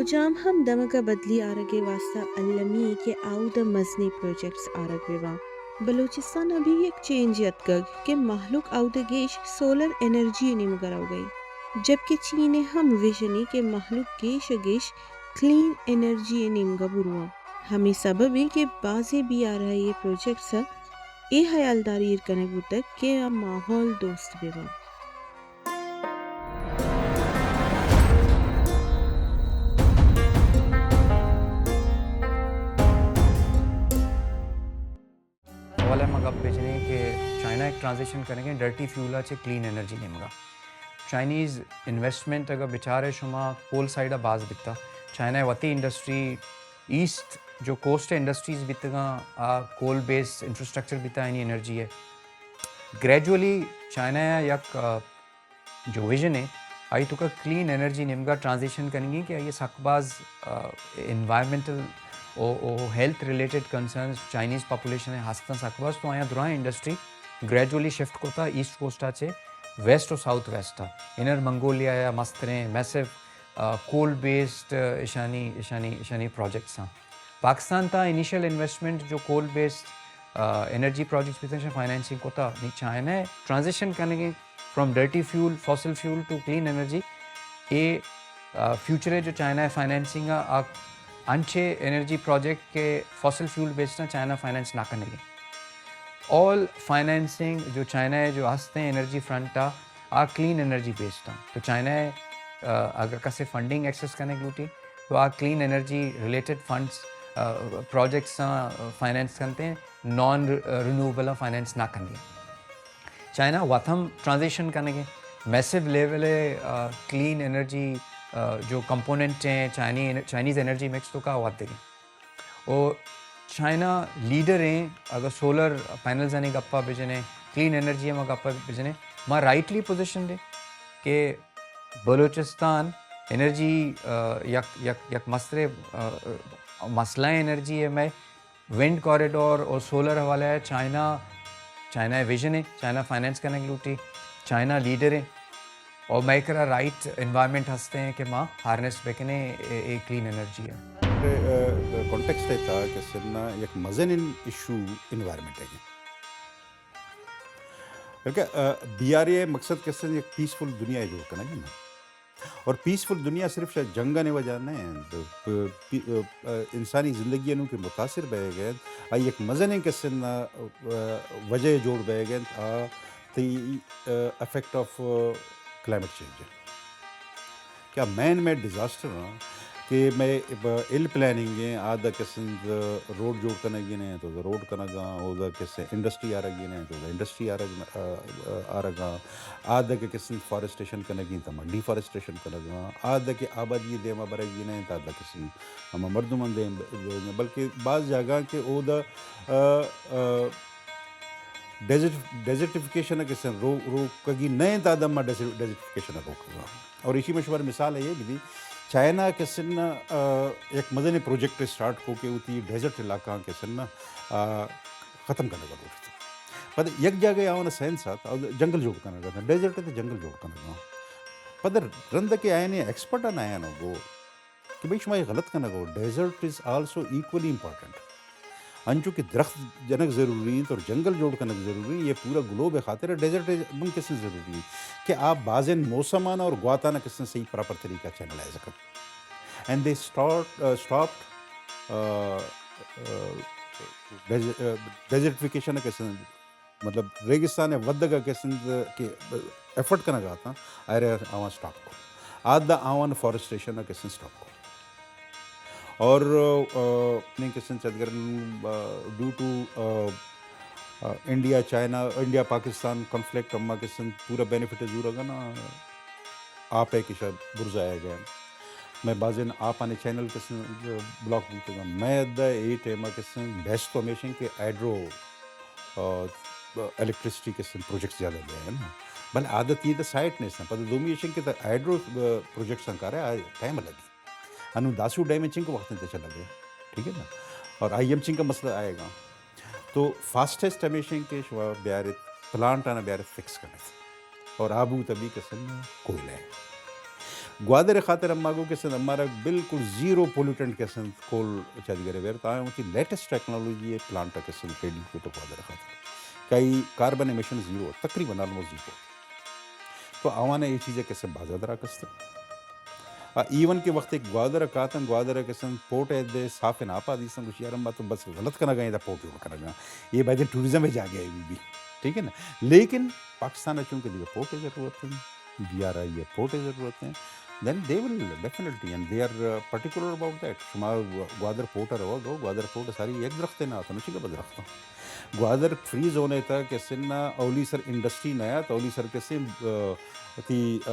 کجام ہم دمگ ء بدلی آرگ ء واستہ المی کہ آؤد ء مزنیں پروجیکٹس آرگ بہ باں۔ بلوچستان ء بھی یک چینجے اتکگ کہ مہلوک آؤد ء گیش سولر انرجی ء نیمگ ء روگ ء انت، جبکہ چین ء ہم ویژن ء کہ مہلوک گیش ء گیش کلین انرجی ء نیمگ ء برواں۔ ہمے سبب انت کہ بازیں بی آر آئی ء پروجیکٹس ء اے ہیالداری ایر کنگ بوتگ کہ آ ماحول دوست بہ باں۔ حوالہ ء ما گپ بہ جنیں کہ چائنا یک ٹرانزیشن کنگ ء ڈرٹی فیول ء چہ کلین انرجی نیمگا۔ چائنیز انویسٹمنٹ اگر بچارے شما کول سائیڈ ء باز بیتا۔ چائنا ء وتی انڈسٹری ایسٹ جو کوسٹ ء انڈسٹریز بیتگاں، آ کول بیسڈ انفراسٹرکچر بیتا، یعنی انرجی ء۔ گریجولی چائنا ء یک، آ، جو ویژن ہے، آئی توکا کلین انرجی نیمگا ٹرانزیشن کنگی کہ آئی سک باز، uh, environmental uh, uh health related concerns Chinese population ء ہستن سک باز، تو آیا درائیں انڈسٹری گریجولی شفٹ کوتا ایسٹ کوسٹ ء چہ ویسٹ و ساؤتھ ویسٹ ء۔ انر منگولیا ء مستریں میسو، آ، کول بیسڈ، آ، اشانی، اشانی، اشانی پروجیکٹس ہیں۔ پاکستان تا انیشل انویسٹمنٹ جو coal based, uh, energy projects بیتن، فائنانسنگ کوتا۔ نی چائنا ٹرانزیشن کنگے from dirty fuel, fossil fuel to clean energy. Uh, uh, future ہے جو چائنا فائنانسنگ آ، آ انچے انرجی پروجیکٹ کے فاسل فیول بیسڈ ہیں، چائنا فائنانس نہ کنگے۔ آل فائنانسنگ جو چائنا ہے جو ہستے ہیں انرجی فرنٹ آ، آ کلین انرجی بیسڈ آں۔ تو چائنا ء، آ، اگر کسے فنڈنگ ایکسس کنگ لوٹی تو آ کلین انرجی ریلیٹڈ فنڈز، آ، پروجیکٹس آں، آ، فائنانس کنتے ہیں، نان ر-، آ، رینیوبل آں فائنانس نہ کنگے۔ چائنا وت ہم ٹرانزیشن کنگے، میسو لیول ء، آ، کلین انرجی، آ، جو کمپوننٹ ہیں چائنی، چائنیز انرجی مکس تو کا وت دگے۔ او چائنا لیڈر ہیں، اگر سولر پینلز آنی گپا بجنے، کلین انرجی ہم گپا بجنے، ما رائٹلی پوزیشن دے کہ بلوچستان انرجی، آ، یک، یک، یک مسترے، آ، مسئلہ انرجی ہے۔ میں ونڈ کوریڈور اور سولر حوالہ ہے، چائنا، چائنا ویژن ہے، چائنا فائنانس کنگ لوٹی، چائنا لیڈر ہے۔ اور مئے کرا رائٹ انوائرمنٹ ہستے ہیں کہ ما ہارنس بکنے اے، اے کلین انرجی ہے۔ اے، اے، کانٹیکسٹ ہے تا کہ سنا یک مزنین ایشو انوائرمنٹ ہے۔ بلکہ، اے، بی آر اے مقصد کہ سن یک پیسفل دنیا جوڑ کرنا ہے نا۔ اور پیسفل دنیا صرف شاید جنگانی وجہ نہ ہے، پ-، پ-، اے، انسانی زندگی انو کہ متاثر بہ گئے، آئی یک مزنین کہ سن، اے، وجہ جوڑ بہ گئے، آ، تی، uh, effect of, uh, climate change ہے۔ کیا مین میڈ ڈیزاسٹر ہاں کہ میں ب-، ہل پلاننگ ہیں، آ دا قسم دا روڈ جوڑ کنگی نے تو دا روڈ کنگا، او دا قسم انڈسٹری آ رگی نے تو دا انڈسٹری آ رگ-، آ، آ، آ رگا، آ دا کہ قسم فارسٹریشن کنگی تو ما ڈیفارسٹریشن کنگا، آ دا کہ آبادی دیما برگی نے تو دا قسم ہم مردم دیم، بلکہ بعض جگہ کہ او دا، آ، آ، ڈیزرٹ-، ڈیزرٹیفیکیشن ء کسن رو-، روکگی نئے، دادا ما ڈیزر-، ڈیزرٹیفیکیشن ء روکگا۔ اور ایشی میں شمار مثال ہے یہ بھی، چائنا کسن، آ، ایک مزن پروجیکٹ اسٹارٹ کو کہ ہوتی ڈیزرٹ علاقہ کسن، آ، ختم کرنے کا روک تھا۔ پد یک جگہ آونا سائنس آتا، اور جنگل جوڑ کرنے کا تھا، ڈیزرٹ تے جنگل جوڑ کرنے کا۔ پد رند کے آئے نے ایکسپرٹ آنا آیا نا وہ، کہ بھئی شما یہ غلط کنگ ہو، desert is also equally important۔ انچو کہ درخت جنگ ضروری ہیں اور جنگل جوڑ کنگ ضروری ہیں، یہ پورا گلوب خاطر ہے، ڈیزرٹ من کسن ضروری ہیں کہ آپ بازن موسمان اور گواتانا کسن صحیح پراپر طریقہ چینلائز کن۔ And they start, uh, stopped, uh, uh, des-, uh, desertification کسن مطلب ریگستان ء ودگ ء کسند کہ ایفرٹ کنگ ء اتاں، آئرے آواں سٹاپ کو۔ آ دا آوان فارسٹریشن ء کسند سٹاپ کو۔ اور، آ، نے کسند چدگر، uh, due to, uh, uh, India, China, India Pakistan conflict اما کسند پورا بینیفٹ زورگ ء نا آپ ء کشا برزایا گیا۔ میں بازن آپ آنے چینل کسند بلاک بوتگا۔ میں دا اے ٹائم ء کسند بیسٹ تو ہمیشن کہ ہائیڈرو آ، الیکٹریسٹی کے سن پروجیکٹ زیادہ گئے ہیں نا۔ بل عادت یہ تو سائٹ نہیں سن، پر دومی ایشن کے تو ہائیڈرو، آ، پروجیکٹ سن کارے، آ، ٹائم لگی۔ انو داسو ڈیم چنگ وقت تے چلا گیا۔ ٹھیک ہے نا؟ اور آئی ایم چنگ کا مسئلہ آئے گا۔ تو فاسٹسٹ ہمیشن کے شما بیارت، پلانٹ آنا بیارت فکس کرنے۔ اور آبو تبی قسم کوئلہ ہے۔ گوادر ءِ خاطر ءَ ما گو کہ سند ہمارا بالکل زیرو پولوٹنٹ کہ سند کول چاہدی گرے بیر، تا وتی لیٹسٹ ٹیکنالوجی ءِ پلانٹ کہ سند ریڈی کو تو گوادر ءِ خاطر کئی کاربن ایمیشن زیرو، تقریباً آلموسٹ زیرو۔ تو آوان ءَ اے چیز ءَ کہ سند بازا درا کستگ۔ آ، ایون کہ وقت گوادر ءَ کاتن، گوادر ءَ کہ سند پورٹ ءَ دے صاف ناپا دیسن، گوشی، یار، ما تو بس غلط کنگا ایں، دا پورٹ جوڑ کنگا۔ یہ باید ٹورزم ءِ جاگہ ہے بھی، ٹھیک ہے نا؟ لیکن پاکستان ءَ چونکہ دیگہ پورٹ ءِ ضرورت ہے، بی آر آئی ءِ پورٹ ءِ ضرورت ہے، then they will definitely and they are, uh, particular about that. شما گوادر پورٹ ءَ روگ ءَ، گوادر پورٹ ءَ ساری یک درخت نہ آتن، چی گپ درخت؟ گوادر فری زون ءِ تہ کہ سن اولی سر انڈسٹری نہ آت، اولی سر کہ سن، آ، تی، آ،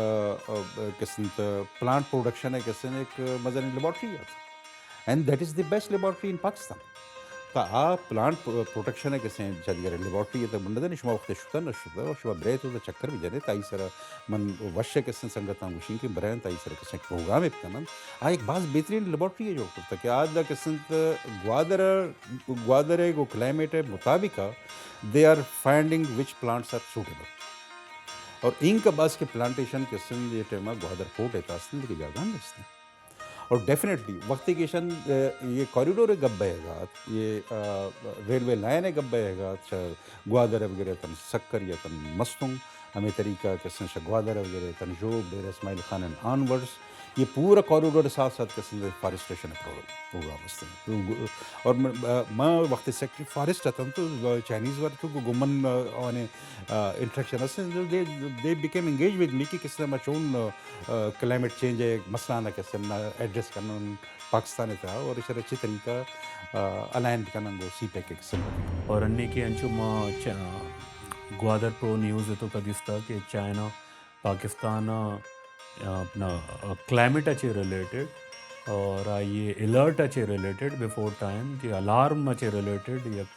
آ، کہ سن ت-، پلانٹ پروڈکشن ءِ کہ سن ایک مزنیں لیبارٹری آت۔ And that is the best laboratory in Pakistan. تا آ پلانٹ پ-، پروڈکشن ءِ کہ سن چاہدی گرے لیبارٹری ءِ تہ بندہ نے شما وقت شتا نہ شتا، شما برے تو چکر بجنے، تائی سر من وش ءَ کہ سن سنگتاں گوشیں کہ برے تائی سر کہ سن پروگرام بکنن۔ آ ایک باز بہترین لیبارٹری ءَ جوڑ کرتا کہ آ دا کہ سن ت-، گوادر گوادر ءِ گوں کلائمیٹ ءِ مطابق ءَ they are finding which plants are suitable. اور اینکہ بس کہ پلانٹیشن کہ سندھ ءِ ٹائم ءَ گوادر پورٹ ءِ تہ استن، دگہ جاگہ نیست۔ اور ڈیفینیٹلی وقتی کہ ایشان، اے، یہ کوریڈور ءِ گپ بہگ ءَ ات، یہ، آ، ریلوے لائن ءِ گپ بہگ ءَ ات، چہ گوادر ءَ بگرے تن سکر یا تن مستونگ، ہمے طریقہ کہ سن شہ گوادر ءَ بگرے تن ژوب، ڈیرہ اسماعیل خان اینڈ آنورڈز، یہ پورا کوریڈور ءِ ساتھ ساتھ کہ سن فارسٹریشن ءِ پرو-، پروگرام است۔ اور م-، ما وقت سیکرٹری فارسٹ اتن تو چائنیز ور تو گو-، گمن، آ، آنے، آ، انٹریکشن است۔ They, they became engaged with me کہ کس طرح ما چون، آ، کلائمیٹ چینج ءِ مسئلہ نہ کس طرح ایڈریس کرنا پاکستان ءِ تہ ءَ اور ایشرا چی طریقہ، آ، الائن کنن گو سی پیک ءِ قسم۔ اور انی کہ انچو ما چ-، گوادر پرو نیوز ءِ توکا دیستا کہ چائنا پاکستان ءَ اپنا کلائمیٹ ءَ چہ ریلیٹڈ اور آئی الرٹ ءَ چہ ریلیٹڈ، بیفور ٹائم کہ الارم ءَ چہ ریلیٹڈ یک،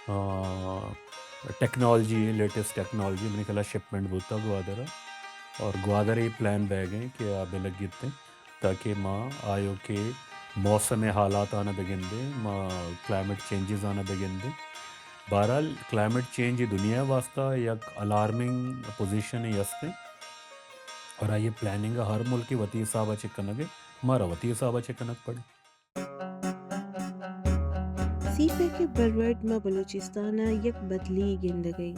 آ، ٹیکنالوجی، لیٹسٹ ٹیکنالوجی منی خیال ءَ شپمنٹ بوتا گوادر ءَ، اور گوادر ءَ پلان بیگ ایں کہ آ بہ لگیت ایں تاکہ ما آیوکیں موسم ءِ حالاتاں بگندیں، ما کلائمیٹ چینجزاں بگندیں۔ بہرحال، کلائمیٹ چینج دنیا ءِ واسطہ یک الارمنگ پوزیشن ءَ است ایں اور آئی پلاننگ ءَ ہر ملک ءَ وتی حساب ءَ چہ کنگ ءَ، مارا وتی حساب ءَ چہ کنگ پڑے۔ سی پیک ءِ بروڈ ما بلوچستان ءَ یک بدلی گندگ ءَ ایں۔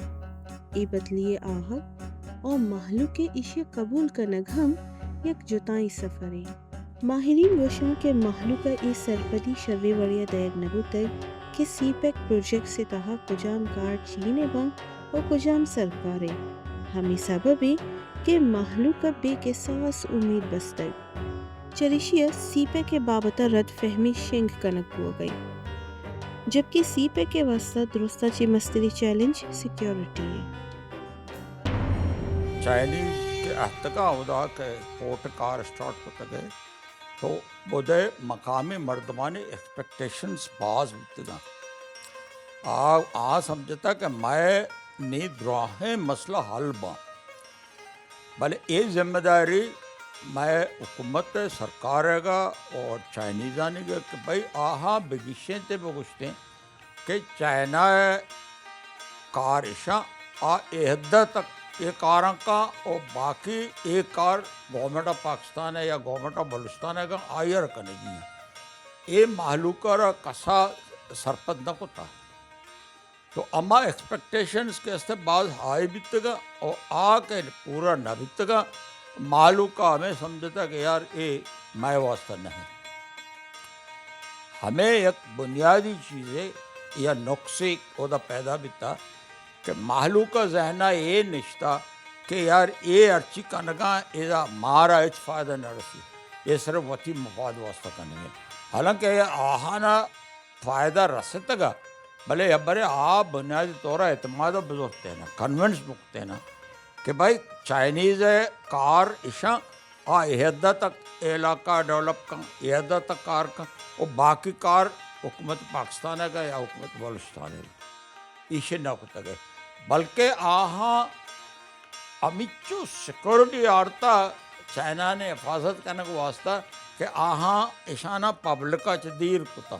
اے بدلی ءِ آہگ اور مہلوک ءِ ایشی ءِ قبول کنگ ہم یک جتائیں سفرے۔ ماہرین گوشاں کہ مہلوک ءَ اے سرپدی شریں وڑے ءَ دئیگ نہ بوتگ کہ سی پیک پروجیکٹس ءِ تہا کجام کار چین ءَ باں و کجام سرکار ءِ۔ ہمے سبب ایں کہ مہلوک ءَ بے کساس امید بستگ۔ چریشی ءَ سی پیک ءِ بابت ءَ رد فہمی شنگ کنگ بوگ ءَ ایں۔ جبکہ سی پیک ءِ واستہ درستاں چہ مستریں چیلنج سیکیورٹی ایں۔ چائنیز کہ اتکگاں اودا کہ پورٹ ءِ کار اسٹارٹ کتگ ءَ، تو اود ءِ مقامی مردمانی ایکسپیکٹیشنز باز بوتگاں۔ آ، آ سمجھتا کہ مئے نی دراہیں مسئلہ حل باں۔ بلے اے ذمہ داری مئے حکومت ءِ، سرکار ءِ گا اور چائنیزانی گا کہ بھئی آہاں بگیشینت ءُ بگوشتیں کہ چائنا ءِ کار اشاں، آ اے حد ءَ تک اے کاراں کاں و باقی اے کار گورنمنٹ آف پاکستان ءِ یا گورنمنٹ آف بلوچستان ءِ گا آئی ءَ را کنگی ایں۔ اے مہلوک ءَ را کسا سرپد نہ کتا۔ تو ہما ایکسپیکٹیشنز کہ است باز ہائی بیتگا و آ کہ پورا نہ بیتگا، مہلوک ءَ ہمے سمجھتا کہ یار اے مئے واسطہ نہ ایں۔ ہمے یک بنیادی چیزے یا نقصے اودا پیدا بیتا کہ مہلوک ءِ ذہن ءَ اے نشتا کہ یار اے ہرچی کنگاں ادا مارا ہچ فائدہ نہ رسی، اے صرف وتی مفاد واسطہ کنگے۔ حالانکہ اے آہانا فائدہ رستگا، بلے ہبرے آ بنیادی طور ءَ اعتماد ءَ بزرتینا، کنونس بکتینا کہ بھائی چائنیز ءِ کار اشاں، آ اے حد ءَ تک علاقہ ڈیولپ کن، اے حد ءَ تک کار کن، و باقی کار حکومت پاکستان ءِ گا یا حکومت بلوچستان ءِ گا ایشی نہ کتگ ءَ، بلکہ آہاں ہمینچو سیکورٹی آرتا چائنا نے حفاظت کنگ واسطہ کہ آہاں اشانا پبلک ءَ چہ دیر کتا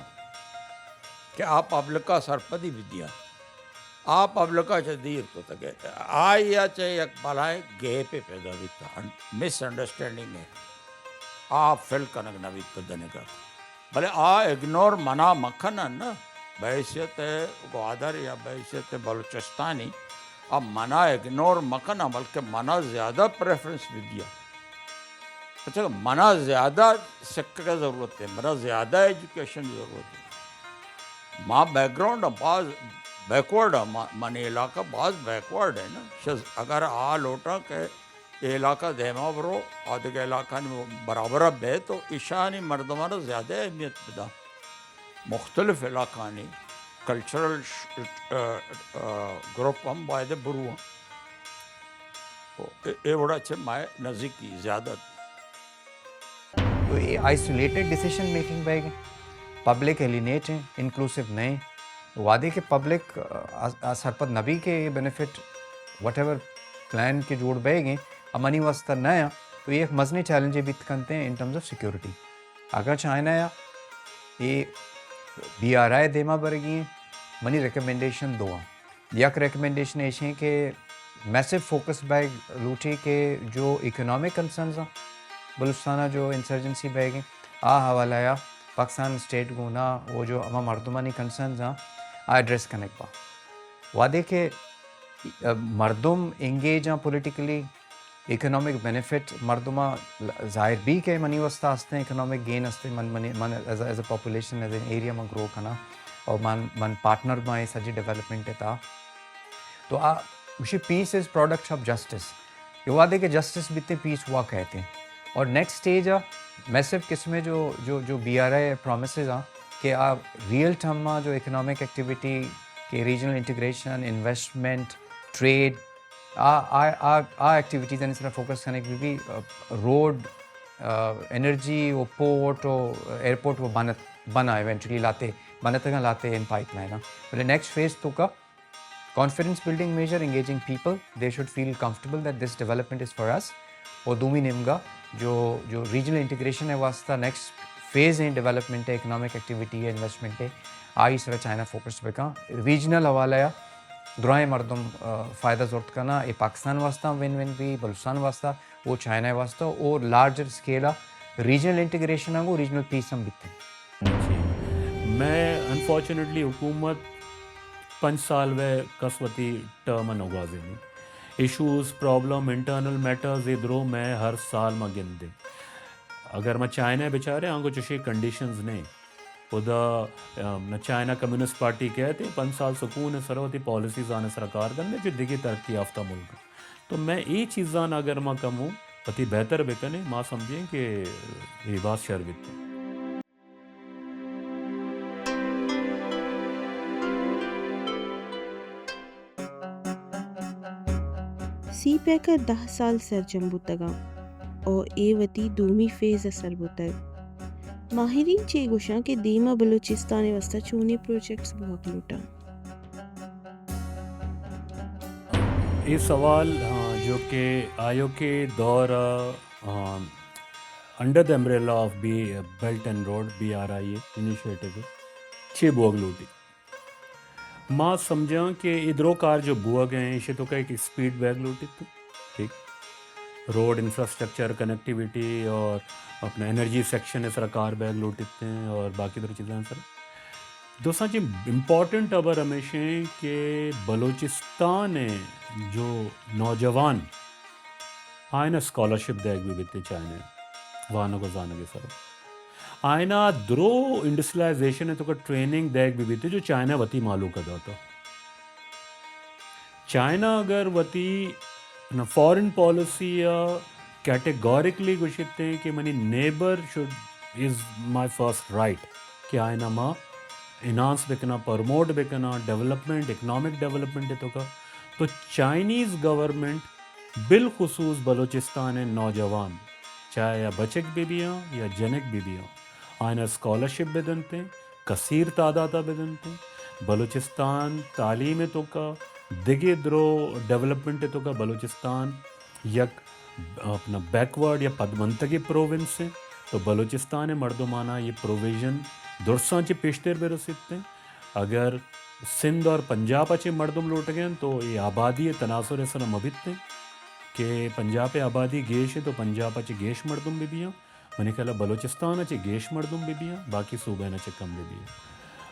کہ آ پبلک ءَ سرپدی بدیا۔ آ پبلک ءَ چہ دیر کتگ ءَ۔ آئی ءَ چہ یک بلائیں گیپے پیدا بیتا، مس انڈرسٹینڈنگ ءَ۔ آ فل کنگ نہ بیت پہ دنیگا۔ بلے آ اگنور منا مکنن نا، بحیثیت گوادر یا بحیثیت بلوچستانی، آ منا اگنور مکنن، بلکہ منا زیادہ پریفرنس بہ دیا۔ اچھا، منا زیادہ سکگ ضرورت ہے، منا زیادہ ایجوکیشن ضرورت ہے۔ ما بیک گراؤنڈ باز بیکورڈ، منی علاقہ باز بیکورڈ ہے نا۔ شز-، اگر آ لوٹاں کہ اے علاقہ دیما برو، آ دگہ علاقہ برابر بے، تو ایشانی مردمانا زیادہ اہمیت بدا۔ مختلف علاقانی کلچرل ش-، ا، ا، گروپ ہم باید برو۔ اے، اے وڑا چہ مئے نزیکی زیادہ۔ تو اے آئسولیٹڈ ڈیسیژن میکنگ بیگ ہیں، پبلک ایلینیٹ ہیں، انکلوسیو نہیں۔ وہدے کہ پبلک، آ، آ، سرپد نہ بی کہ a benefit what ever plan کہ جوڑ بیگ ہیں، آ منی واسطہ نہ آں، تو اے یک مزنیں چیلنجے بیت کنت ہیں ان ٹرمز آف سیکورٹی۔ اگاں چائنا یا اے بی آر آئی دیما برگی ہیں، منی ریکمنڈیشن دو آں۔ یک ریکمنڈیشن ایش ہیں کہ میسو فوکس بیگ لوٹی کہ جو اکنامک کنسرنز ہیں، بلوچستان جو انسرجنسی بیگ ہیں، آ حوالہ یا پاکستان اسٹیٹ گونا وہ جو ہما مردمانی کنسرنز ہیں، آ ایڈریس کنگ با۔ وہدے کہ، ا، مردم انگیج ہیں پولیٹیکلی، اکنامک بینیفٹ مردماں ظاہر بی کہ منی واسطہ ہستیں، اکنامک گین ہستیں، من، منی، من as a, as a population, as an area من گرو کناں اور من، من پارٹنر باں اے سجی ڈیولپمنٹ تا۔ تو آ، گوشی پیس از پروڈکٹ آف جسٹس۔ یہ وہدے کہ جسٹس بیتے پیس ہوا کہتے ہیں۔ اور نیکسٹ اسٹیج آ میسو قسم جو، جو، جو بی آر آئی پرومسز آ کہ آ ریئل ٹرم آ جو اکنامک ایکٹیویٹی کہ ریجنل انٹیگریشن، انویسٹمنٹ، ٹریڈ، آ، آ، آ، آ ایکٹیویٹیز آنی سرا فوکس کنگ بی بی، آ، روڈ، آ، انرجی و پورٹ و ایئرپورٹ و بنت، بنا ایونچولی لاتے، بنتگاں لاتے ان پائپ لائن آ۔ بلے نیکسٹ فیز تو کا confidence building measure, engaging people, they should feel comfortable that this development is for us. و دومی نیمگا جو، جو ریجنل انٹیگریشن ہے واسطہ نیکسٹ فیز ہیں ڈیولپمنٹ ہے، اکنامک ایکٹیویٹی ہے، انویسٹمنٹ ہے، آئی سرا چائنا فوکس بکاں۔ ریجنل حوالہ یا درائیں مردم، آ، فائدہ زرت کنا، اے پاکستان واسطہ ون ون بی، بلوچستان واسطہ، او چائنا واسطہ، او لارجر اسکیل آ ریجنل انٹیگریشن آنگو ریجنل پیس ہم بیتے۔ جی۔ میں انفارچونیٹلی حکومت پنچ سال وے کس وتی ٹرم نہ گوازینی۔ ایشوز، پرابلم، انٹرنل میٹرز، اے درو میں ہر سال ما گندیں۔ اگر ما چائنا بچارے، آنگو چشیں کنڈیشنز نہیں۔ خدا، ام، نہ چائنا کمیونسٹ پارٹی کہتے، پنچ سال سکون سر وتی پالیسیز آنے سرا کار کرنے، جو دگہ ترقی یافتہ ملک۔ تو میں اے چیزاں اگر ما کموں، وتی بہتر بکنیں، ما سمجھیں کہ اے باز شر بیت۔ سی پیک ء دہ سال سرجم بوتگاں و اے وتی دومی فیز ء سر بوتگ۔ ماہرین چے گوشاں کہ دیما بلوچستان ء واستہ چونیں پروجیکٹس بوگ لوٹاں؟ اے سوال، ہاں، جو کہ آیوکیں دور ء، ہاں، under the umbrella of B belt and road, B R I uh initiative چے بوگ لوٹی؟ ما سمجھاں کہ اے درو کار جو بوگ ء انت، ایشی توکا ایک اسپیڈ بیگ لوٹیت، ٹھیک، روڈ انفراسٹرکچر، کنیکٹیویٹی اور اپنا انرجی سیکشن ء سرا کار بیگ لوٹیت اور باقی درو چیزاں سر۔ دوستاں جی، امپورٹنٹ خبر ہمیش انت کہ بلوچستان ء جو نوجوان آئین اسکالرشپ دیگ بہ بیت چائنا ء وانگ و زانگ ء سر۔ آئینا درو انڈسٹریلائزیشن ء توکا ٹریننگ دیگ بہ بیت جو چائنا وتی مالوک ء داتا۔ چائنا اگر وتی فارن پالیسی ء کیٹیگوریکلی گوشیت کہ منی neighbour should, is my first right کہ آئینا ما انہانس بکناں، پروموٹ بکناں، ڈیولپمنٹ، اکنامک ڈیولپمنٹ ء توکا، تو چائنیز گورنمنٹ بالخصوص بلوچستان ء نوجوان، چاہے آ بچک بہ بیاں یا جنک بہ بیاں، آئینا اسکالرشپ بہ دنتیں، کثیر تعداد ء بہ دنتیں۔ بلوچستان تعلیم ء توکا، دگہ درو ڈیولپمنٹ ء توکا بلوچستان یک اپنا بیکورڈ یا پدمنتگی پروونس انت، تو بلوچستان ء مردمانا یہ پروویژن درساں چہ پیشتر بہ رسیت انت۔ اگر سندھ اور پنجاب ء چہ مردم لوٹگیں تو یہ آبادی ء تناسر ء سرا مہ بیت انت کہ پنجاب ء آبادی گیش انت تو پنجاب ء چہ گیش مردم بہ بیاں۔ منی خیال ءَ بلوچستان ءَ چہ گیش مردم بہ بیاں، باقی صوبہ ءَ چہ کم بہ بیاں۔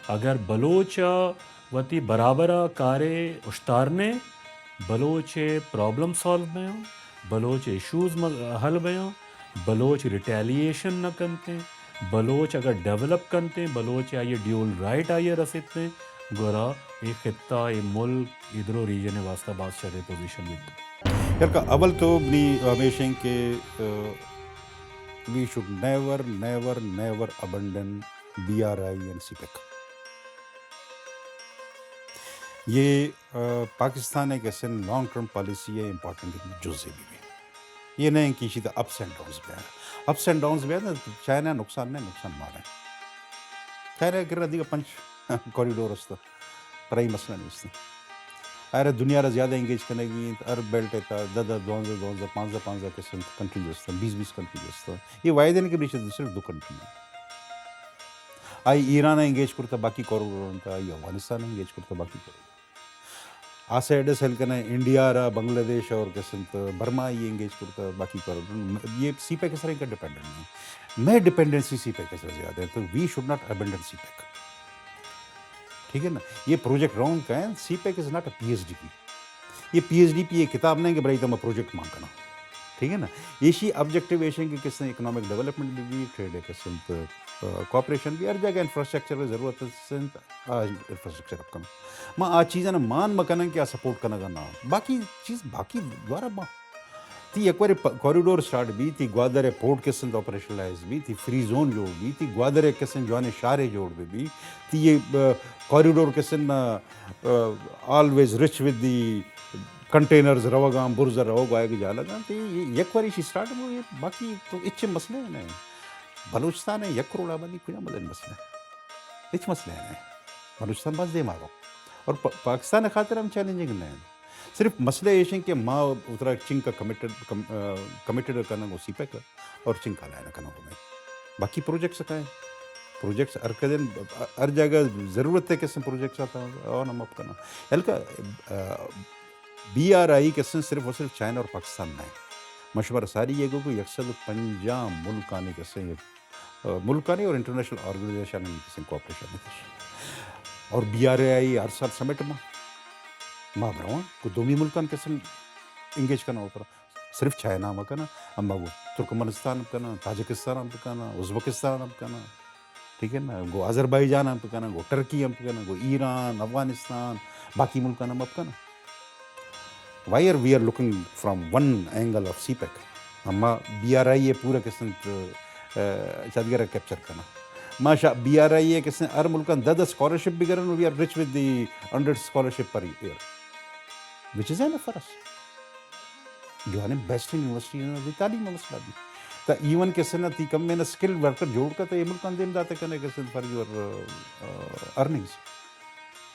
اگر بلوچ ءَ وتی برابر ءَ کارے اشتارنے، بلوچ ءِ پرابلم سالو بیاں، بلوچ ءِ ایشوز م-، حل بیاں، بلوچ ریٹیلیشن نہ کنتیں، بلوچ اگر ڈیولپ کنتیں، بلوچ ءَ آئی ءِ ڈیول رائٹ آئی ءَ رسیتیں، گڑا اے خطہ، اے ملک، اے درو ریجن ءِ واستہ باز شریں پوزیشن بیت۔ یار کا اول تو منی ہمیش ایں کہ، آ، we should never, never, never abandon B R I and CPEC. یہ، آ، پاکستان ءِ کسن لانگ ٹرم پالیسی ءِ امپورٹنٹ جزے بہ بی۔ یہ نہ ایں کہ ایشی تہ اپس اینڈ ڈاؤنز بیاں۔ اپس اینڈ ڈاؤنز بیاں، چائنا نقصان نہ، نقصان مارا ایں۔ چائنا ءِ کرا دیگہ پنچ کوریڈور است، پر اے مسئلہ نیست۔ ارے دنیا را زیادہ انگیج کنگی انت، ہر بیلٹ ءِ تہ دہ دہ، دوانزہ دوانزہ، پانزدہ پانزدہ قسم کنٹریز است، بیس بیس کنٹریز است۔ یہ واحد ایں کہ بریش صرف دو کنٹری ایں۔ آئی ایران ءَ انگیج کرتا، باقی کوریڈور انت، آئی افغانستان ءَ انگیج کرتا، باقی کوریڈور۔ آ سائیڈ ءَ سیل کنیں، انڈیا را، بنگلہ دیش اور قسم تہ برما ءَ انگیج کرتا، باقی پر یہ سی پیک ءِ سر ءَ ڈیپینڈنٹ نہ ایں۔ مئے ڈیپینڈنسی سی پیک ءِ سر ءَ زیادہ ایں، تو we should not abandon سی پیک۔ ٹھیک ہے نا؟ یہ پروجیکٹ رونگ کا ایں، سی pack is not a P S D P۔ یہ پی ایس ڈی پی یہ کتاب نہ ایں کہ برای تو ما پروجیکٹ مان کناں۔ ٹھیک ہے نا؟ ایشی آبجیکٹیو ایش ایں کہ کسن اکنامک ڈیولپمنٹ بہ بی، ٹریڈ ءِ قسم تہ، آ، کوآپریشن بہ بی، ہر جگہ انفراسٹرکچر ءِ ضرورت است، آ انفراسٹرکچر اپ کناں۔ ما آ چیزاں مان مکناں کہ آ سپورٹ کنگا نہ۔ باقی چیز، باقی دوارا ما۔ تئی یک واری پ-، کوریڈور سٹارٹ بی، تئی گوادر ءِ پورٹ قسم تہ آپریشنلائز بی، تئی فری زون جوڑ بی، تئی گوادر ءِ قسم جوانیں شہرے جوڑ بہ بی، تئی یہ، آ، کوریڈور قسم، آ، آ، always rich with the containers روگاں، برز روگ آئے کہ جالگاں، تئی یہ یک واری ایشی سٹارٹ بو، یہ باقی تو اچ مسئلہ نہ ایں۔ بلوچستان ءِ یک کروڑ آبادی کجا مزن مسئلہ ایں؟ ہچ مسئلہ نہ ایں۔ بلوچستان باز دیما رو۔ اور پ-، پاکستان ءِ خاطر ہم چیلنجنگ نہ ایں۔ صرف مسئلہ ایش ایں کہ ما اترا چنکا کمیٹڈ، کم-، آ، کمیٹڈ کناں گوں سی پیک اور چنکا لائن کناں گوں۔ باقی پروجیکٹس کا ایں؟ پروجیکٹس ہر کدن، ہر جگہ ضرورت ءِ قسم پروجیکٹس آتا، اور ہم اپ کناں۔ ہلکا، آ، بی آر آئی قسم صرف اور صرف چائنا اور پاکستان نہ ایں۔ ما شمارا ساری یہ گو کہ یک سد و پنجاہ ملکانی قسم، آ، ملکانی اور انٹرنیشنل آرگنائزیشن قسم کوآپریشن ہے۔ اور بی آر آئی ہر سال سمٹ ما، ما برواں کہ دومی ملکان قسم انگیج کناں اترا۔ صرف چائنا ہم کناں، اما گو ترکمنستان ہم کناں، تاجکستان ہم کناں، ازبکستان ہم کناں، ٹھیک ہے نا، گو آذربائیجان ہم کناں، گو ٹرکی ہم کناں، گو ایران، افغانستان، باقی ملکان ہم کناں۔ Why are we are looking from one angle of سی پیک؟ اما بی آر آئی ءِ پورا قسم، آ، چادگر کیپچر کناں۔ ما شا-، بی آر آئی ءِ قسم ہر ملکان دہ دہ اسکالرشپ بہ گرن، we are rich with the hundred scholarship per year، which is enough for us۔ جوانیں بیسٹ یونیورسٹی دی تعلیم ءِ مسئلہ بی۔ تا ایون قسم تئی کم میں نہ اسکل ورکر جوڑ کت، اے ملکان دیم داتے کنے قسم فار یور، آ، ارننگز۔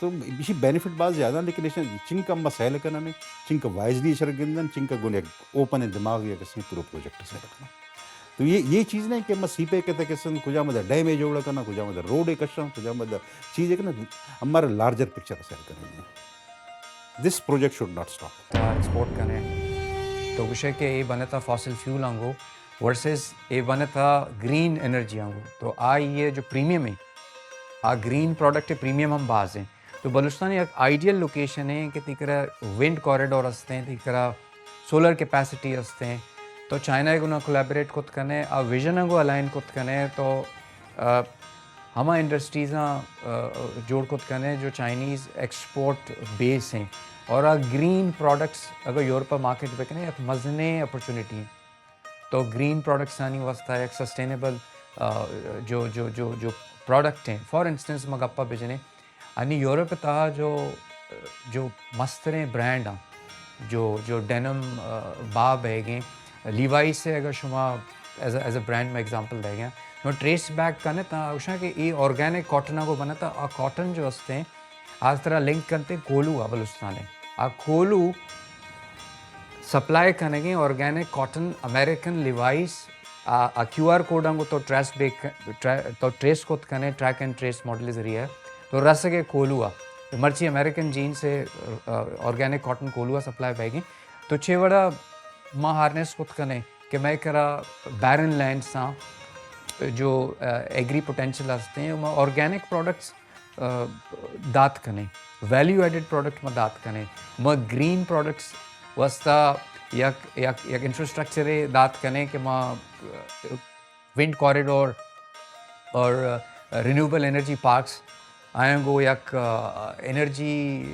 تو ایشی بینیفٹ باز زیادہ ایں، لیکن ایشی چنکا ما سیل کناں، چنکا وائزلی ایشرا گندن، چنکا گوں یک اوپن دماغ یا قسم پورا پروجیکٹ سیل کناں۔ تو یہ، یہ چیز نہ ایں کہ ما سی پیک ءِ تہ قسم کجا مدد ڈیم جوڑ کناں، کجا مدد روڈ کشاں، کجا مدد چیز کناں، ہمارا لارجر پکچر سیل کناں۔ This project should not stop۔ Export کنیں تو گوشے کہ اے بنتا فاسل فیول آنگو ورسز اے بنتا گرین انرجی آنگو، تو آ یہ جو پریمیم ایں، آ گرین پروڈکٹ پریمیم ہم باز ایں۔ تو بلوچستان یک آئیڈیل لوکیشن ایں کہ تئی کرا ونڈ کوریڈور ہستیں، تئی کرا سولر کیپیسٹی ہستیں، تو چائنا ءِ گنا کولیبریٹ کت کنے، آ ویژن ءَ گوں الائن کت کنے، تو، آ، ہما انڈسٹریزاں، آ، جوڑ کت کنے جو چائنیز ایکسپورٹ بیس ایں، اور آ گرین پروڈکٹس اگر یورپ ءَ مارکیٹ بکنے، یک مزنیں اپرچونیٹی ایں۔ تو گرین پروڈکٹسانی واسطہ یک سسٹینیبل، آ، جو، جو، جو، جو پروڈکٹ ایں، فار انسٹنس ما گپا بجنیں، انی یورپ ءِ تہا جو، جو مستریں برانڈ ایں، جو، جو ڈینم، آ، باب ہے گیں، لیوائس ءَ اگر شما as a, as a brand میں ایگزامپل دے گیں، شما ٹریس بیک کنے تا گوشاں کہ اے آرگینک کاٹن ءَ گوں بنتا، آ کاٹن جو ہستیں، آ ترا لنک کنتے کولو ءَ بلوچستان ءَ۔ آ کولو سپلائی کنگیں آرگینک کاٹن امریکن لیوائس، آ، آ کیو آر کوڈ آنگو تو ٹریس بیک، ٹرے-، تو ٹریس کت کنے، ٹریک اینڈ ٹریس ماڈل ذریعہ تو رسگے کولو ءَ۔ مرچی امریکن جینز ءَ، آ، آرگینک کاٹن کولو ءَ سپلائی بیگیں۔ تو چے وڑا ما ہارنس کت کنے کہ مئے کرا بیرن لینڈز آں، جو ایگری پوٹینشل ہستیں، ما آرگینک پروڈکٹس دات کنیں، ویلیو ایڈڈ پروڈکٹ ما دات کنیں، ما گرین پروڈکٹس واسطہ یک یک یک انفراسٹرکچرے دات کنیں کہ ما ونڈ کوریڈور اور رینیوبل انرجی پارکس آیاں گوں یک energy,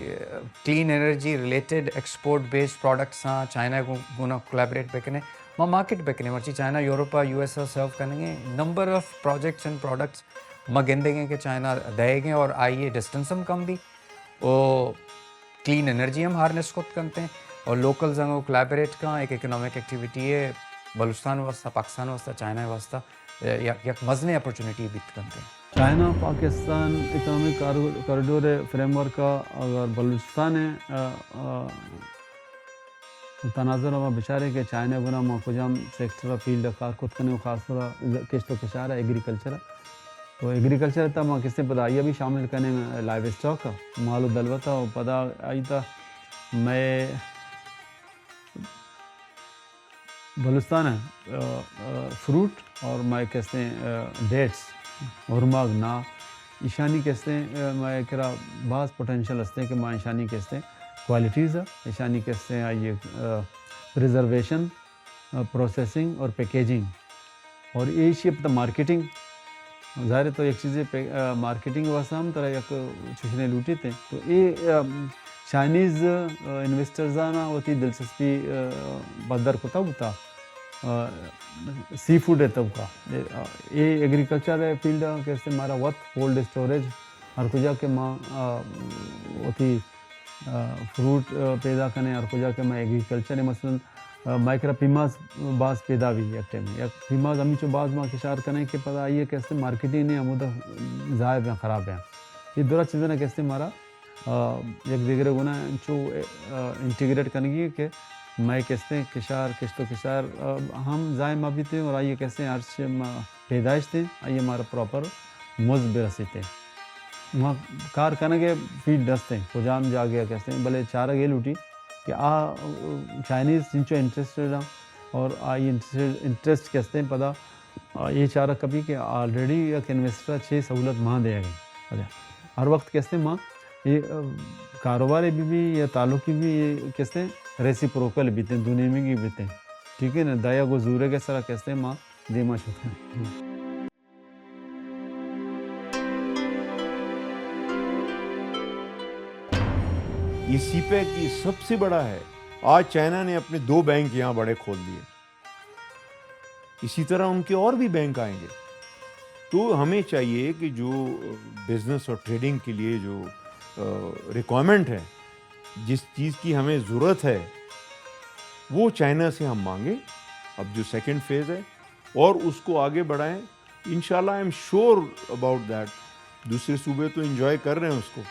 clean energy related export based products آں چائنا گوں گونا کولیبریٹ بکنیں، ما مارکیٹ بکنیں۔ مرچی چائنا یورپ ءَ، یو ایس ءَ سرو کنگ ءَ، number of projects and products ما گندگ ءَ کہ چائنا دئیگ ءَ اور آئی ءِ ڈسٹنس ہم کم بی، او کلین انرجی ہم ہارنس کت کنت ایں اور لوکلز انگو کولیبریٹ کن، ایک اکنامک ایکٹیویٹی ہے بلوچستان واسطہ، پاکستان واسطہ، چائنا واسطہ یک، یک مزنیں اپرچونیٹی بیت کنت ایں۔ چائنا پاکستان اکنامک کار-، کوریڈور فریم ورک ءَ اگر بلوچستان ءَ، آ، آ، تناظر ءَ ما بچاریں کہ چائنا گونا ما کجام سیکٹر ءَ فیلڈ ءَ کار کت کنیں و خاص طور ءَ کشت و کشار ءَ، ایگریکلچر ءَ۔ تو ایگریکلچر ءِ تہ ما کسے پدا آئی ءَ بھی شامل کنیں لائیو اسٹاک ءَ، مال و دلوت ءَ، و پدا آئی تہ مئے بلوچستان ءِ، آ، آ، فروٹ اور مئے کسے، آ، ڈیٹس، ہرماگ نا، ایشانی کسے، آ، مئے کرا باز پوٹینشل ہستے کہ ما ایشانی کسے کوالٹیز، ایشانی کسے آئی، آ، پریزرویشن، آ، پروسیسنگ اور پیکیجنگ اور ایشی پتہ مارکیٹنگ۔ ظاہر ہے تو یک چیزے پہ، آ، مارکیٹنگ واسطہ ہم ترا یک چشنے لوٹیت۔ تو اے، آ، چائنیز، آ، انویسٹرزانا وتی دلچسپی، آ، پدر کتا بوتا، آ، سی فوڈ ءِ توکا۔ اے، آ، اے ایگریکلچر ءِ فیلڈ ءَ کہ استے مارا وت کولڈ اسٹوریج ہر کجا کہ ما، آ، وتی، آ، فروٹ، آ، پیدا کنیں، ہر کجا کہ ما ایگریکلچر ءَ مثلاً آ، مئے کرا پیماز باز پیدا بی یک ٹائمے۔ یک پیماز ہمینچو باز ما کشار کنیں کہ پدا آئی ءِ کہ استے مارکیٹنگ نے ہمودا ضائع بیاں، خراب بیاں۔ اے درا چیزاں کہ استے مارا، آ، یک دگرے گونا انچو، آ، انٹیگریٹ کنگی کہ مئے کہ استے کشار، کشت و کشار، آ، ہم ضائع مہ بیتیں اور آئی ءِ کہ استے ہرچ ما پیدائش تیں، آئی ءَ مارا پراپر مزد برسیت۔ ما کار کنگ ءِ فیلڈ است ایں، کجام جاگہ ءَ کہ است ایں، بلے چارگ اے لوٹی کہ آ چائنیز چنچو انٹرسٹڈ آں اور آئی انٹرسٹ، انٹرسٹ کہ است ایں پدا، آ، اے چارگ کپی کہ آلریڈی یک انویسٹر ءَ چے سہولت ما دیگ ایں۔ بلے ہر وقت کہ است ایں ما اے، آ، کاروبارے بہ بی یا تعلقی بہ بی، اے کہ است ایں ریسیپروکل بیتیں، دو نیمگی بیتیں۔ ٹھیک ہے نا؟ دیا گو زورے کے سرا کہ است ایں ما دیما شت کنیں۔ یہ سی پیک یہ سب سے بڑا ہے۔ آج چائنا نے اپنے دو بینک یہاں بڑے کھول دیے، اسی طرح ان کے اور بھی بینک آئیں گے۔ تو ہمیں چاہیے کہ جو بزنس اور ٹریڈنگ کے لیے جو، آ، ریکوائرمنٹ ہے، جس چیز کی ہمیں ضرورت ہے، وہ چائنا سے ہم مانگیں۔ اب جو سیکنڈ فیز ہے، اور اس کو آگے بڑھائیں۔ انشاءاللہ، I am sure about that، دوسرے صوبے تو انجوائے کر رہے ہیں اس کو،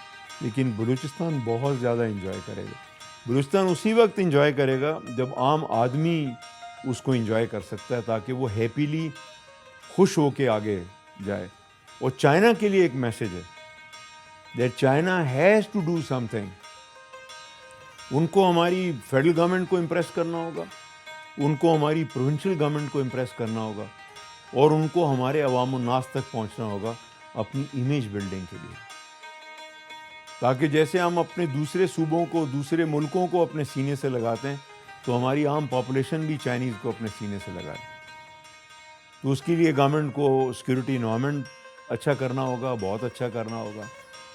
لیکن بلوچستان بہت زیادہ انجوائے کرے گا۔ بلوچستان اسی وقت انجوائے کرے گا جب عام آدمی اس کو انجوائے کر سکتا ہے، تاکہ وہ ہیپیلی، خوش ہو کے آگے جائے۔ اور چائنا کے لیے ایک میسج ہے that China has to do something۔ ان کو ہماری فیڈرل گورنمنٹ کو امپریس کرنا ہوگا، ان کو ہماری پروونشل گورنمنٹ کو امپریس کرنا ہوگا، اور ان کو ہمارے عوام الناس تک پہنچنا ہوگا اپنی امیج بلڈنگ کے لیے، تاکہ جیسے ہم اپنے دوسرے صوبوں کو، دوسرے ملکوں کو اپنے سینے سے لگاتے ہیں، تو ہماری عام پاپولیشن بھی چائنیز کو اپنے سینے سے لگائے۔ تو اس کے لیے گورنمنٹ کو سیکیورٹی انوائرمنٹ اچھا کرنا ہوگا، بہت اچھا کرنا ہوگا۔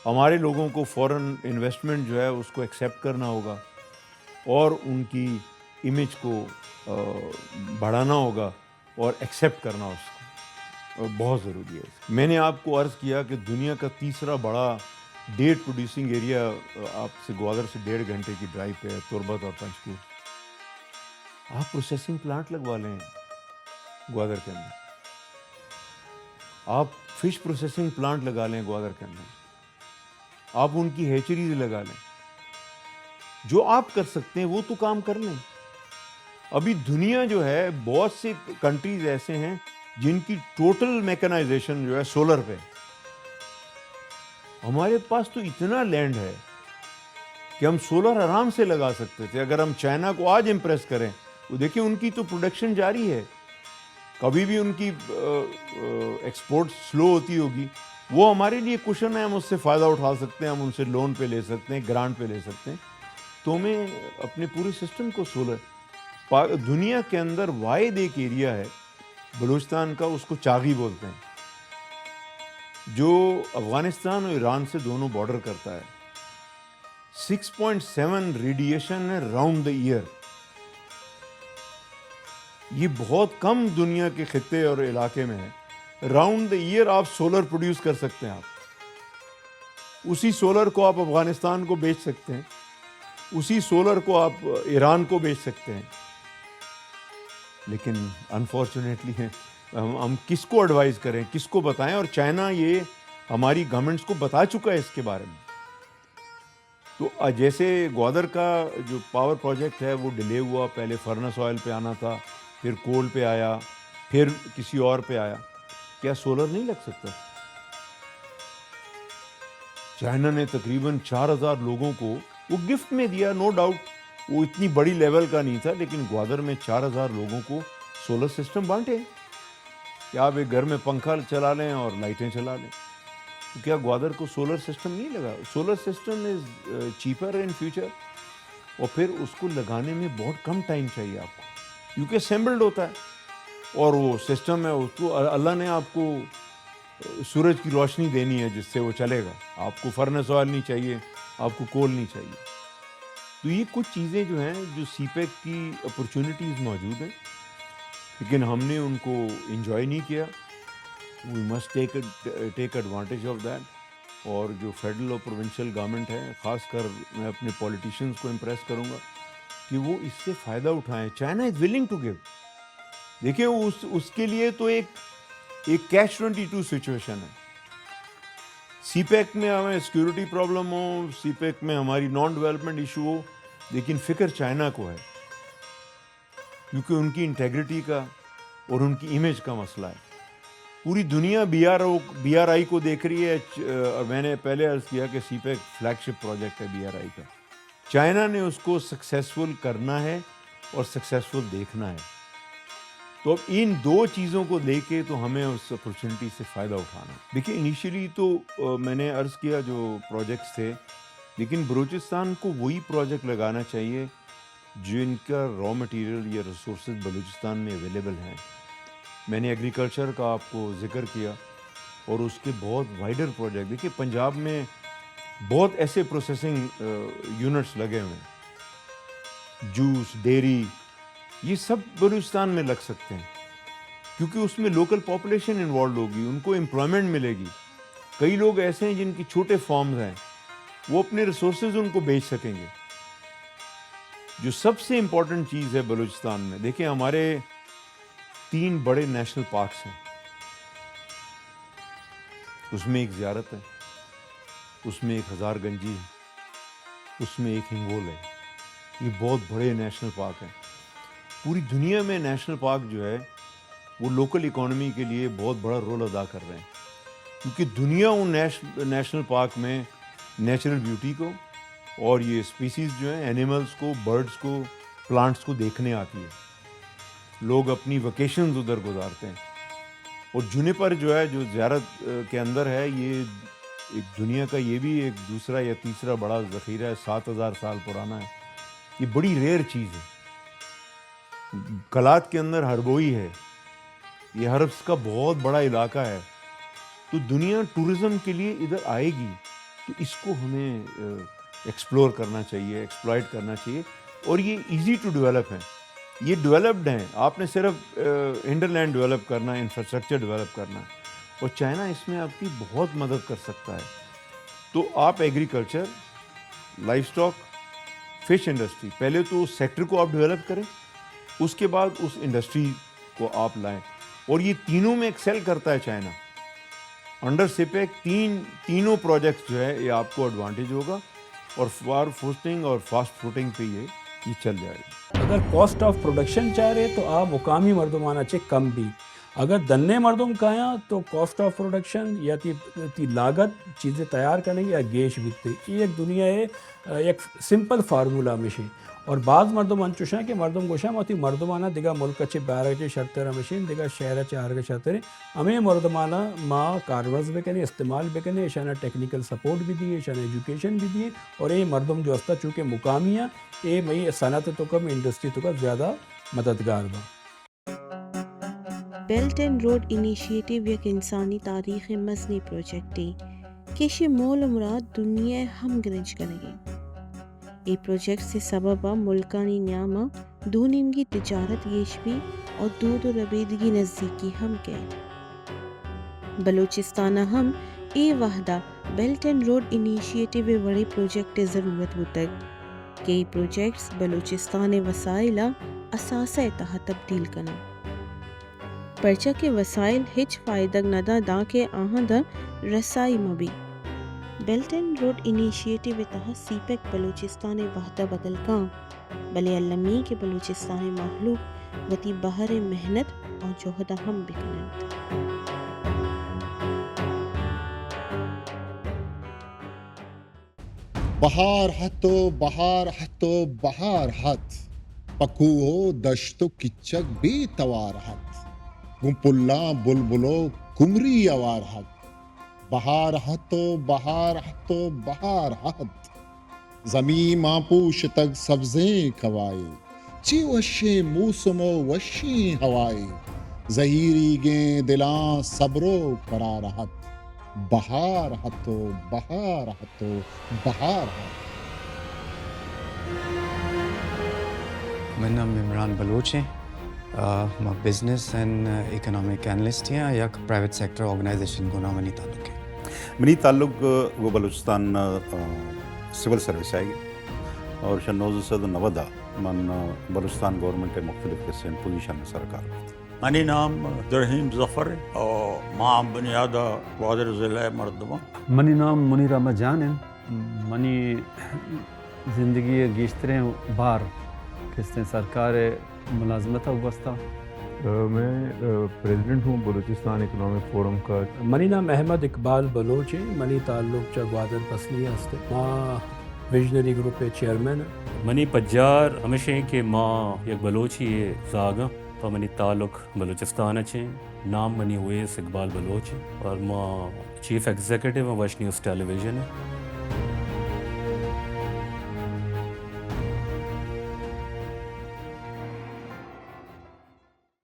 ہمارے لوگوں کو فارن انویسٹمنٹ جو ہے، اس کو ایکسیپٹ کرنا ہوگا اور ان کی امیج کو، آ، بڑھانا ہوگا اور ایکسیپٹ کرنا اس کو، آ، بہت ضروری ہے۔ میں نے آپ کو عرض کیا کہ دنیا کا تیسرا بڑا ڈیٹ پروڈیوسنگ ایریا، آ، آپ سے گوادر سے ڈیڑھ گھنٹے کی ڈرائیو پہ ہے، تربت اور پنچکول۔ آپ پروسیسنگ پلانٹ لگوا لیں گوادر کے اندر، آپ فش پروسیسنگ پلانٹ لگا لیں گوادر کے اندر، آپ ان کی ہیچریز لگا لیں۔ جو آپ کر سکتے ہیں، وہ تو کام کر لیں۔ ابھی دنیا جو ہے، بہت سے کنٹریز ایسے ہیں جن کی ٹوٹل میکنائزیشن جو ہے سولر پہ۔ ہمارے پاس تو اتنا لینڈ ہے کہ ہم سولر آرام سے لگا سکتے تھے۔ اگر ہم چائنا کو آج امپریس کریں، وہ دیکھیں، ان کی تو پروڈکشن جاری ہے، کبھی بھی ان کی ایکسپورٹ سلو ہوتی ہوگی، وہ ہمارے لیے کشن ہے، ہم اس سے فائدہ اٹھا سکتے ہیں، ہم ان سے لون پہ لے سکتے ہیں، گرانٹ پہ لے سکتے ہیں۔ تو ہمیں اپنے پورے سسٹم کو سولر، پا- دنیا کے اندر واحد ایک ایریا ہے بلوچستان کا، اس کو چاغی بولتے ہیں، جو افغانستان اور ایران سے دونوں بارڈر کرتا ہے۔ سکس پوائنٹ سیون ریڈیشن ہے راؤنڈ دا ایئر۔ یہ بہت کم دنیا کے خطے اور علاقے میں ہے۔ راؤنڈ دا ایئر آپ سولر پروڈیوس کر سکتے ہیں۔ آپ اسی سولر کو آپ افغانستان کو بیچ سکتے ہیں، اسی سولر کو آپ ایران کو بیچ سکتے ہیں۔ لیکن انفارچونیٹلی ہے، ہم ہم کس کو ایڈوائز کریں، کس کو بتائیں؟ اور چائنا یہ ہماری گورنمنٹس کو بتا چکا ہے اس کے بارے میں۔ تو جیسے گوادر کا جو پاور پروجیکٹ ہے، وہ ڈیلے ہوا، پہلے فرنس آئل پہ آنا تھا، پھر کول پہ آیا، پھر کسی اور پہ آیا۔ کیا سولر نہیں لگ سکتا؟ چائنا نے تقریباً چار ہزار لوگوں کو وہ گفٹ میں دیا، نو ڈاؤٹ، وہ اتنی بڑی لیول کا نہیں تھا، لیکن گوادر میں چار ہزار لوگوں کو سولر سسٹم بانٹے کہ آپ ایک گھر میں پنکھا چلا لیں اور لائٹیں چلا لیں۔ تو کیا گوادر کو سولر سسٹم نہیں لگا؟ Solar system is cheaper in future. اور پھر اس کو لگانے میں بہت کم ٹائم چاہیے آپ کو، کیونکہ اسمبلڈ ہوتا ہے اور وہ سسٹم ہے، اس کو اللہ نے آپ کو سورج کی روشنی دینی ہے جس سے وہ چلے گا۔ آپ کو فرنس آئل نہیں چاہیے، آپ کو کول نہیں چاہیے۔ تو یہ کچھ چیزیں جو ہیں، جو سی پیک کی اپرچونیٹیز موجود ہیں، لیکن ہم نے ان کو انجوائے نہیں کیا۔ We must take take advantage of that. اور جو فیڈرل اور پروونشل گورنمنٹ ہے، خاص کر میں اپنے پولیٹیشنز کو امپریس کروں گا کہ وہ اس سے فائدہ اٹھائیں۔ China is willing to give. دیکھیں، اس اس کے لیے تو ایک ایک کیچ ٹوئنٹی ٹو سچویشن ہے۔ سی پیک میں ہمیں سیکیورٹی پرابلم ہو، سی پیک میں ہماری نان ڈیولپمنٹ ایشو ہو، لیکن فکر چائنا کو ہے، کیونکہ ان کی انٹیگریٹی کا اور ان کی امیج کا مسئلہ ہے۔ پوری دنیا B R O B R I کو دیکھ رہی ہے، اور میں نے پہلے عرض کیا کہ سی پیک فلیگ شپ پروجیکٹ ہے بی آر آئی کا۔ چائنا نے اس کو سکسیسفل کرنا ہے اور سکسیسفل دیکھنا ہے۔ تو اب ان دو چیزوں کو لے کے تو ہمیں اس اپرچونٹی سے فائدہ اٹھانا ہے۔ دیکھیے، انیشلی تو میں نے عرض کیا جو پروجیکٹس تھے، لیکن بلوچستان کو وہی پروجیکٹ لگانا چاہیے جن کا را مٹیریل یا ریسورسز بلوچستان میں اویلیبل ہیں۔ میں نے ایگریکلچر کا آپ کو ذکر کیا، اور اس کے بہت وائڈر پروجیکٹ۔ دیکھیے، پنجاب میں بہت ایسے پروسیسنگ یونٹس لگے ہوئے ہیں، جوس، ڈیری، یہ سب بلوچستان میں لگ سکتے ہیں، کیونکہ اس میں لوکل پاپولیشن انوالو ہوگی، ان کو ایمپلائمنٹ ملے گی۔ کئی لوگ ایسے ہیں جن کی چھوٹے فارمز ہیں، وہ اپنے ریسورسز ان کو بیچ سکیں گے۔ جو سب سے امپورٹنٹ چیز ہے بلوچستان میں، دیکھیں، ہمارے تین بڑے نیشنل پارکس ہیں، اس میں ایک زیارت ہے، اس میں ایک ہزار گنجی ہے، اس میں ایک ہنگول ہے۔ یہ بہت بڑے نیشنل پارک ہیں۔ پوری دنیا میں نیشنل پارک جو ہے، وہ لوکل اکانومی کے لیے بہت بڑا رول ادا کر رہے ہیں، کیونکہ دنیا ان نیش-، نیشنل پارک میں نیچرل بیوٹی کو اور یہ اسپیسیز جو ہیں، اینیملز کو، برڈز کو، پلانٹس کو دیکھنے آتی ہے۔ لوگ اپنی ویکیشنز ادھر گزارتے ہیں۔ اور جونیپر جو ہے، جو زیارت، آ، کے اندر ہے، یہ ایک دنیا کا یہ بھی ایک دوسرا یا تیسرا بڑا ذخیرہ ہے، سات ہزار سال پرانا ہے۔ یہ بڑی ریئر چیز ہے۔ کلات کے اندر ہربوئی ہے، یہ ہربس کا بہت بڑا علاقہ ہے، تو دنیا ٹورزم کے لیے ادھر آئے گی، تو اس کو ہمیں، آ، ایکسپلور کرنا چاہیے، ایکسپلائٹ کرنا چاہیے، اور یہ ایزی ٹو ڈیولپ ہیں، یہ ڈیولپڈ ہیں۔ آپ نے صرف، آ، ہنڈرلینڈ ڈیولپ کرنا ہے، انفراسٹرکچر ڈیولپ کرنا ہے، اور چائنا اس میں آپ کی بہت مدد کر سکتا ہے۔ تو آپ agriculture, live stock, fish industry, پہلے تو اس سیکٹر کو آپ ڈیولپ کریں، اس کے بعد اس انڈسٹری کو آپ لائیں، اور یہ تینوں میں ایکسل کرتا ہے چائنا۔ انڈر سیپیک تین، تینوں پروجیکٹس جو ہے، یہ آپ کو ایڈوانٹیج ہوگا، اور فار فوٹنگ اور فاسٹ فوٹنگ پہ یہ، یہ چل جائے گا۔ اگر کاسٹ آف پروڈکشن چارے تو آ مقامی مردمانا چہ کم بی۔ اگر دنّے مردم کایاں تو کاسٹ آف پروڈکشن یا تی، تی لاگت چیزے تیار کنگی آ گیش بیتے۔ یہ ایک دنیا ہے، یک سمپل فارمولا ہمیشی۔ اور باز مردم انچوش اَنت کہ مردم گوش اَنت، ما وتی مردماناں دگہ ملک ءَ چہ بیارگ ءَ چہ شرتر ہمیش اِنت، دگہ شہر ءَ چہ آرگ ءَ شرتر اِنت۔ ہمے مردماناں ما کارمرز بکنیں، استعمال بکنیں، ایشاناں ٹیکنیکل سپورٹ بھی دئیں، ایشاناں ایجوکیشن بھی دئیں، اور اے مردم جو ہست اَنت چونکہ مقامی اَنت، اے مئی صنعت ءِ توکا، مئی انڈسٹری ءِ توکا زیادہ مددگار بنت۔ بیلٹ اینڈ روڈ انیشیٹو یک انسانی تاریخ ءِ مزنیں پروجیکٹے کہ ایشی ءِ مول ءُ مراد دنیا ءَ ہمگرنچ کنگ اِنت۔ اے پروجیکٹس ءِ سبب ءَ ملکانی نیام ءَ دو نیمگی تجارت گیش بیت اور دود ءُ ربیدگی نزیکی ہم کئیت۔ بلوچستان ءَ ہم اے وہد ءَ بیلٹ اینڈ روڈ انیشیٹو ءِ وڑیں پروجیکٹ ءِ ضرورت بوتگ کہ اے پروجیکٹس بلوچستان ءِ وسائل ءَ اثاثہ ءِ تہا تبدیل کننت۔ پرچا کہ وسائل ہچ فائدگ نہ دنت دانکہ آہاں داں رسائی مہ بیت۔ بیلٹ اینڈ روڈ انیشیٹو ءِ تہا سی پیک بلوچستان ءِ وہد ءَ بدل کنت، بلے المی کہ بلوچستان ءِ مہلوک وتی بہر ءِ محنت اور جہد ءَ ہم بکننت۔ بہار ہت و بہار ہت و بہار ہت، پہ کوہ و دشت و کچک بے توار ہت، گوں پلاں بلبل و کمری ہوار ہت۔ بہار ہت و بہار ہت و بہار ہت، زمین ماں پوشتگ سبزیں کوائے۔ چی وشیں موسم و وشیں ہوائے، زہیریگیں دلاں صبر و قرار ہت۔ بہار ہت و بہار ہت و بہار ہت۔ من نام عمران بلوچ ایں۔ آ، ما بزنس اینڈ اکنامک اینالسٹ ایں، یک پرائیویٹ سیکٹر آرگنائزیشن گونا منی تعلق ایں۔ منی تعلق گوں بلوچستان، آ، سول سروس ءَ ایں اور سن نوزدہ سد و نود ءَ من بلوچستان گورنمنٹ ءِ مختلف قسم پوزیشن ءَ سر کار کرت۔ منی نام درہیم ظفر ایں اور ما بنیاد ءَ گوادر ضلع ءِ مردم آں۔ منی نام منیر احمد جان ایں۔ منی زندگی ءِ گیشتریں بار کستیں سرکار ءِ ملازمت ءَ گوستہ۔ آ، میں، آ، پریزیڈنٹ ہوں بلوچستان اکنامک فورم کا۔ منی نام احمد اقبال بلوچ ایں۔ منی تعلق چہ گوادر پسنی ءَ است ایں۔ ما ویژنری گروپ ءِ چیئرمین آں۔ منی پجار ہمیش ایں کہ ما یک بلوچے ءِ زاگ آں، پہ منی تعلق بلوچستان ءَ چہ ایں۔ نام منی اویس اقبال بلوچ ایں اور ما چیف ایگزیکٹو آں وش نیوز ٹیلی ویژن ءِ۔